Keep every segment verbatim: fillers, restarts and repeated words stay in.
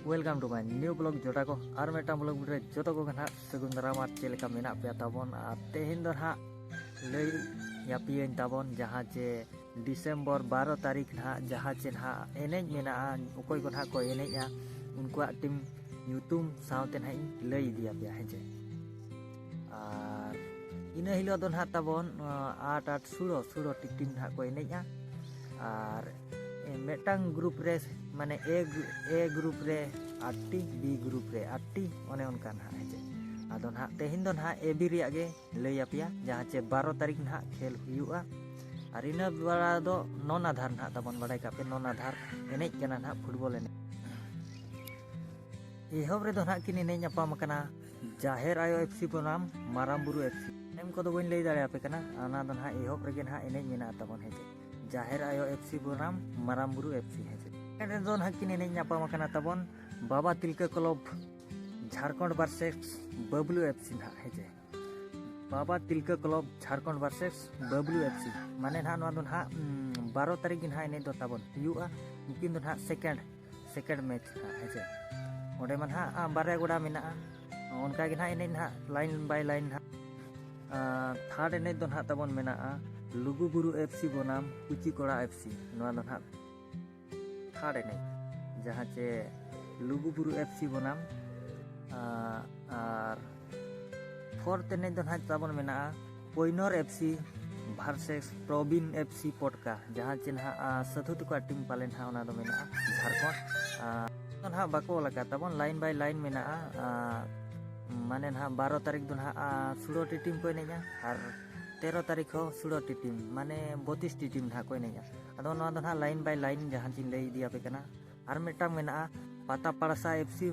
Welcome to my new vlog ᱡᱚᱴᱟ ᱠᱚ, ᱟᱨ ᱢᱤᱫᱴᱟᱝ vlog video ᱨᱮ ᱡᱚᱛᱚ ᱠᱚᱜᱮ ᱱᱟᱦᱟᱜ ᱥᱟᱹᱜᱩᱱ ᱫᱟᱨᱟᱢ᱾ ᱟᱨ ᱪᱮᱫ ᱞᱮᱠᱟ ᱢᱮᱱᱟᱜ ᱯᱮᱭᱟ ᱛᱟᱵᱚᱱ? ᱟᱨ ᱛᱮᱦᱮᱧ ᱫᱚ ᱱᱟᱦᱟᱜ ᱞᱟᱹᱭ ᱟᱯᱮᱭᱟᱹᱧ ᱛᱟᱵᱚᱱ, ᱡᱟᱦᱟᱸ ᱡᱮ ᱰᱤᱥᱮᱢᱵᱚᱨ ᱵᱟᱨᱚ ᱛᱟᱹᱨᱤᱠᱷ ᱱᱟᱦᱟᱜ ᱡᱟᱦᱟᱸ ᱪᱮ ᱱᱟᱦᱟᱜ ᱮᱱᱮᱡ ᱢᱮᱱᱟᱜᱼᱟ, ᱚᱠᱚᱭ ᱠᱚ ᱱᱟᱦᱟᱜ ᱠᱚ ᱮᱱᱮᱡᱼᱟ, ᱩᱱᱠᱩᱣᱟᱜ ᱴᱤᱢ ᱧᱩᱛᱩᱢ ᱥᱟᱶᱛᱮ ᱱᱟᱦᱟᱜ ᱤᱧ ᱞᱟᱹᱭ ᱤᱫᱤᱭᱟᱯᱮᱭᱟ, ᱦᱮᱸ ᱪᱮ᱾ ᱟᱨ ᱤᱱᱟᱹ ᱦᱤᱞᱳᱜ ᱫᱚ ᱱᱟᱦᱟᱜ ᱛᱟᱵᱚᱱ, ᱟᱴ ᱟᱴ ᱥᱩᱲᱚ ᱥᱩᱲᱚ ᱴᱤ ᱴᱤᱢ ᱱᱟᱦᱟᱜ ᱠᱚ ᱮᱱᱮᱡᱼᱟ᱾ ᱟᱨ ᱢᱤᱫᱴᱟᱝ ᱜᱨᱩᱯ ᱨᱮ, ᱢᱟᱱᱮ ᱮ ᱜᱨᱩ- ᱮ ᱜᱨᱩᱯ ᱨᱮ ᱟᱴ ᱴᱤ, ᱵᱤ ᱜᱨᱩᱯ ᱨᱮ ᱟᱴ ᱴᱤ, ᱚᱱᱮ ᱚᱱᱠᱟ ᱱᱟᱦᱟᱜ, ᱦᱮᱸ ᱪᱮ᱾ ᱟᱫᱚ ᱱᱟᱦᱟᱜ ᱛᱮᱦᱮᱧ ᱫᱚ ᱱᱟᱦᱟᱜ ᱮ ᱵᱤ ᱨᱮᱭᱟᱜ ᱜᱮ ᱞᱟᱹᱭ ᱟᱯᱮᱭᱟ, ᱡᱟᱦᱟᱸ ᱪᱮ ᱵᱟᱨᱚ ᱛᱟᱹᱨᱤᱠᱷ ᱱᱟᱦᱟᱜ ᱠᱷᱮᱞ ᱦᱩᱭᱩᱜᱼᱟ᱾ ᱟᱨ ᱤᱱᱟᱹ ᱵᱮᱲᱟ ᱫᱚ ᱱᱚᱱ ᱟᱫᱷᱟᱨ ᱱᱟᱦᱟᱜ ᱛᱟᱵᱚᱱ, ᱵᱟᱲᱟᱭ ᱠᱟᱜ ᱯᱮ, ᱱᱚᱱ ᱟᱫᱷᱟᱨ ᱮᱱᱮᱡ ᱠᱟᱱᱟ ᱱᱟᱦᱟᱜ ᱯᱷᱩᱴᱵᱚᱞ ᱮᱱᱮᱡ᱾ ᱮᱦᱚᱵ ᱨᱮᱫᱚ ᱱᱟᱦᱟᱜ ᱠᱤᱱ ᱮᱱᱮᱡ ᱧᱟᱯᱟᱢ ᱟᱠᱟᱱᱟ ᱡᱟᱦᱮᱨ ᱟᱭᱳ ᱮᱯᱷ ᱥᱤ ᱵᱚᱱᱟᱢ ᱢᱟᱨᱟᱝ ᱵᱩᱨᱩ ᱮᱯᱷ ᱥᱤ᱾ ᱮᱢ ᱠᱚᱫᱚ ᱵᱟᱹᱧ ᱞᱟᱹᱭ ᱫᱟᱲᱮᱭᱟᱯᱮ ᱠᱟᱱᱟ, ᱚᱱᱟ ᱫᱚ ᱱᱟᱦᱟᱜ ᱮᱦᱚᱵ ᱨᱮᱜᱮ ᱱᱟᱦᱟᱜ ᱮᱱᱮᱡ ᱢᱮᱱᱟᱜᱼᱟ ᱛᱟᱵᱚᱱ, ᱦᱮᱸ ᱪᱮ᱾ ᱡᱟᱦᱮᱨ ᱟᱭᱳ ᱮᱯᱷ ᱥᱤ ᱵᱚᱱᱟᱢ ᱢᱟᱨᱟᱝ ᱵᱩᱨᱩ ᱮᱯᱷ ᱥᱤ, ᱦᱮᱸ ᱪᱮ᱾ ᱮᱱ ᱨᱮᱫᱚ ᱱᱟᱦᱟᱜ ᱠᱤᱱ ᱮᱱᱮᱡ ᱧᱟᱯᱟᱢ ᱟᱠᱟᱱᱟ ᱛᱟᱵᱚᱱ ᱵᱟᱵᱟ Tilka club Jharkhand versus Bablu F C ᱱᱟᱦᱟᱜ, ᱦᱮᱸ ᱪᱮ᱾ ᱵᱟᱵᱟ Tilka club Jharkhand versus Bablu F C, ᱢᱟᱱᱮ ᱱᱟᱦᱟᱜ ᱱᱚᱣᱟ ᱫᱚ ᱱᱟᱦᱟᱜ, ᱩᱢ, ᱵᱟᱨᱚ ᱛᱟᱹᱨᱤᱠᱷ ᱜᱮ ᱱᱟᱦᱟᱜ ᱮᱱᱮᱡ ᱫᱚ ᱛᱟᱵᱚᱱ ᱦᱩᱭᱩᱜᱼᱟ᱾ ᱩᱱᱠᱤᱱ ᱫᱚ ᱱᱟᱦᱟᱜ ᱥᱮᱠᱮᱱᱰ, ᱥᱮᱠᱮᱱᱰ ᱢᱮᱪ ᱱᱟᱦᱟᱜ, ᱦᱮᱸ ᱪᱮ᱾ ᱚᱸᱰᱮ ᱢᱟ ᱱᱟᱦᱟᱜ, ᱟ, ᱵᱟᱨᱭᱟ ᱜᱚᱰᱟ ᱢᱮᱱᱟᱜᱼᱟ, ᱚᱱᱠᱟ ᱜᱮ ᱱᱟᱦᱟᱜ ᱮᱱᱮᱡ ᱱᱟᱦᱟᱜ ᱞᱟᱭᱤᱱ ᱵᱟᱭ ᱞᱟᱭᱤᱱ ᱱᱟᱦᱟᱜ᱾ ᱟ, ᱛᱷᱟᱨᱰ ᱮᱱᱮᱡ ᱫᱚ ᱱᱟᱦᱟᱜ ᱛᱟᱵᱚᱱ ᱢᱮᱱᱟᱜᱼᱟ ᱞᱩᱜᱩᱵᱩᱨᱩ ᱮᱯᱷ ᱥᱤ ᱵᱚᱱᱟᱢ ᱠᱩᱪᱤ ᱠᱚᱲᱟ ᱮᱯᱷ ᱥᱤ, ᱱᱚᱣᱟ ᱫᱚ ᱱᱟᱦᱟᱜ ᱛᱷᱟᱨᱰ ᱮᱱᱮᱡ, ᱡᱟᱦᱟᱸ ᱪᱮ ᱞᱩᱜᱩᱵᱩᱨᱩ ᱮᱯᱷ ᱥᱤ ᱵᱚᱱᱟᱢ᱾ ᱟ, ᱟᱨ ᱯᱷᱳᱨᱛᱷ ᱮᱱᱮᱡ ᱫᱚ ᱱᱟᱦᱟᱜ ᱛᱟᱵᱚᱱ ᱢᱮᱱᱟᱜᱼᱟ ᱯᱚᱭᱱᱚᱨ F C versus Prabin F C ᱯᱚᱴᱠᱟ, ᱡᱟᱦᱟᱸ ᱪᱮ ᱱᱟᱦᱟᱜ, ᱟ, ᱥᱟᱹᱫᱷᱩ ᱛᱟᱠᱚᱣᱟᱜ ᱴᱤᱢ ᱯᱟᱞᱮ ᱱᱟᱦᱟᱜ ᱚᱱᱟ ᱫᱚ ᱢᱮᱱᱟᱜᱼᱟ ᱡᱷᱟᱲᱠᱷᱚᱸᱰ᱾ ᱟ, ᱫᱚ ᱱᱟᱦᱟᱜ ᱵᱟᱠᱚ ᱚᱞ ᱟᱠᱟᱫ ᱛᱟᱵᱚᱱ, ᱞᱟᱭᱤᱱ ᱵᱟᱭ ᱞᱟᱭᱤᱱ ᱢᱮᱱᱟᱜᱼᱟ᱾ ᱟ, ᱢᱟᱱᱮ ᱱᱟᱦᱟᱜ ᱵᱟᱨᱚ ᱛᱟᱹᱨᱤᱠᱷ ᱫᱚ ᱱᱟᱦᱟᱜ, ᱟ, ᱥᱩᱲᱚ ᱴᱤ ᱴᱤᱢ ᱠᱚ ᱮᱱᱮᱡᱼᱟ, ᱟᱨ ᱛᱮᱨᱚ ᱛᱟᱹᱨᱤᱠᱷ ᱦᱚᱸ ᱥᱩᱲᱚ ᱴᱤ ᱴᱤᱢ, ᱢᱟᱱᱮ ᱵᱚᱛᱤᱥ ᱴᱤ ᱴᱤᱢ ᱱᱟᱦᱟᱜ ᱠᱚ ᱮᱱᱮᱡᱼᱟ᱾ ᱟᱫᱚ ᱱᱚᱣᱟ ᱫᱚ ᱱᱟᱦᱟᱜ ᱞᱟᱭᱤᱱ ᱵᱟᱭ ᱞᱟᱭᱤᱱ ᱡᱟᱦᱟᱸ ᱪᱤᱧ ᱞᱟᱹᱭ ᱤᱫᱤᱭᱟᱯᱮ ᱠᱟᱱᱟ᱾ ᱟᱨ ᱢᱤᱫᱴᱟᱝ ᱢᱮᱱᱟᱜᱼᱟ ᱯᱟᱛᱟ ᱯᱟᱲᱥᱟ ᱮᱯᱷ ᱥᱤ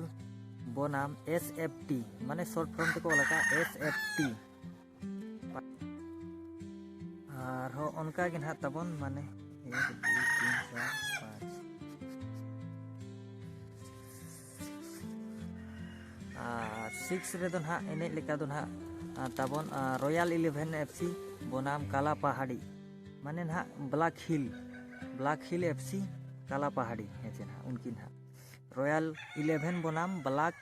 ᱵᱚᱱᱟᱢ ᱮᱥ ᱮᱯᱷ ᱴᱤ, ᱢᱟᱱᱮ ᱥᱚᱨᱴ ᱯᱷᱚᱨᱢ ᱛᱮᱠᱚ ᱚᱞ ᱟᱠᱟᱫᱼᱟ ᱮᱥ ᱮᱯᱷ ᱴᱤ᱾ ᱟᱨᱦᱚᱸ ᱚᱱᱠᱟ ᱜᱮ ᱱᱟᱦᱟᱜ ᱛᱟᱵᱚᱱ, ᱢᱟᱱᱮ ᱮᱠ, ᱫᱩᱭ, ᱛᱤᱱ, ᱪᱟᱨ, ᱯᱟᱸᱪ᱾ ᱟᱨ ᱥᱤᱠᱥ ᱨᱮᱫᱚ ᱱᱟᱦᱟᱜ ᱮᱱᱮᱡ ᱞᱮᱠᱟ ᱫᱚ ᱱᱟᱦᱟᱜ, ᱟ, ᱛᱟᱵᱚᱱ, ᱟ, ᱨᱚᱭᱟᱞ ᱤᱞᱮᱵᱷᱮᱱ ᱮᱯᱷ ᱥᱤ ᱵᱚᱱᱟᱢ ᱠᱟᱞᱟ ᱯᱟᱦᱟᱲᱤ, ᱢᱟᱱᱮ ᱱᱟᱦᱟᱜ ᱵᱞᱟᱠ ᱦᱤᱞ, ᱵᱞᱟᱠ ᱦᱤᱞ ᱮᱯᱷ ᱥᱤ ᱠᱟᱞᱟ ᱯᱟᱦᱟᱲᱤ, ᱦᱮᱸ ᱪᱮ ᱱᱟᱦᱟᱜ ᱩᱱᱠᱤᱱ ᱱᱟᱦᱟᱜ᱾ ᱨᱚᱭᱟᱞ ᱤᱞᱮᱵᱷᱮᱱ ᱵᱚᱱᱟᱢ ᱵᱞᱟᱠ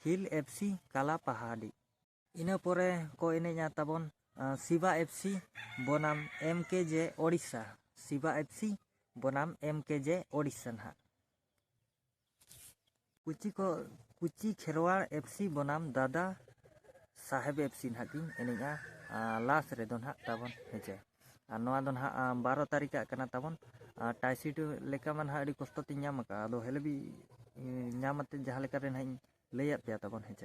ᱦᱤᱞ ᱮᱯᱷ ᱥᱤ ᱠᱟᱞᱟ ᱯᱟᱦᱟᱰᱤ᱾ ᱤᱱᱟᱹ ᱯᱚᱨᱮ ᱠᱚ ᱮᱱᱮᱡᱼᱟ ᱛᱟᱵᱚᱱ, ᱟᱸ, ᱥᱤᱵᱟ ᱮᱯᱷ ᱥᱤ ᱵᱚᱱᱟᱢ ᱮᱢ ᱠᱮ ᱡᱮ ᱳᱰᱤᱥᱟ᱾ ᱥᱤᱵᱟ ᱮᱯᱷ ᱥᱤ ᱵᱚᱱᱟᱢ ᱮᱢ ᱠᱮ ᱡᱮ ᱳᱰᱤᱥᱟ ᱱᱟᱦᱟᱜ᱾ ᱠᱩᱪᱤ ᱠᱚ, ᱠᱩᱪᱤ ᱠᱷᱮᱨᱣᱟᱲ ᱮᱯᱷ ᱥᱤ ᱵᱚᱱᱟᱢ ᱫᱟᱫᱟ ᱥᱟᱦᱮᱵᱽ ᱮᱯᱷ ᱥᱤ ᱱᱟᱦᱟᱜ ᱠᱤᱱ ᱮᱱᱮᱡᱼᱟ, ᱟᱸ, ᱞᱟᱥ ᱨᱮᱫᱚ ᱱᱟᱦᱟᱜ ᱛᱟᱵᱚᱱ, ᱦᱮᱸ ᱪᱮ᱾ ᱟᱨ ᱱᱚᱣᱟ ᱫᱚ ᱱᱟᱦᱟᱜ, ᱟᱸ, ᱵᱟᱨᱚ ᱛᱟᱹᱨᱤᱠᱷᱟᱜ ᱠᱟᱱᱟ ᱛᱟᱵᱚᱱ᱾ ᱟᱨ ᱴᱟᱭ ᱥᱤᱴ ᱞᱮᱠᱟ ᱢᱟ ᱱᱟᱦᱟᱜ ᱟᱹᱰᱤ ᱠᱚᱥᱴᱚ ᱛᱤᱧ ᱧᱟᱢ ᱟᱠᱟᱫᱼᱟ, ᱟᱫᱚ ᱦᱮᱞᱮᱵᱤ, ᱮᱸ, ᱧᱟᱢ ᱟᱛᱮᱫ ᱡᱟᱦᱟᱸ ᱞᱮᱠᱟ ᱨᱮ ᱱᱟᱦᱟᱜ ᱤᱧ ᱞᱟᱹᱭᱟᱫ ᱯᱮᱭᱟ ᱛᱟᱵᱚᱱ, ᱦᱮᱸ ᱪᱮ᱾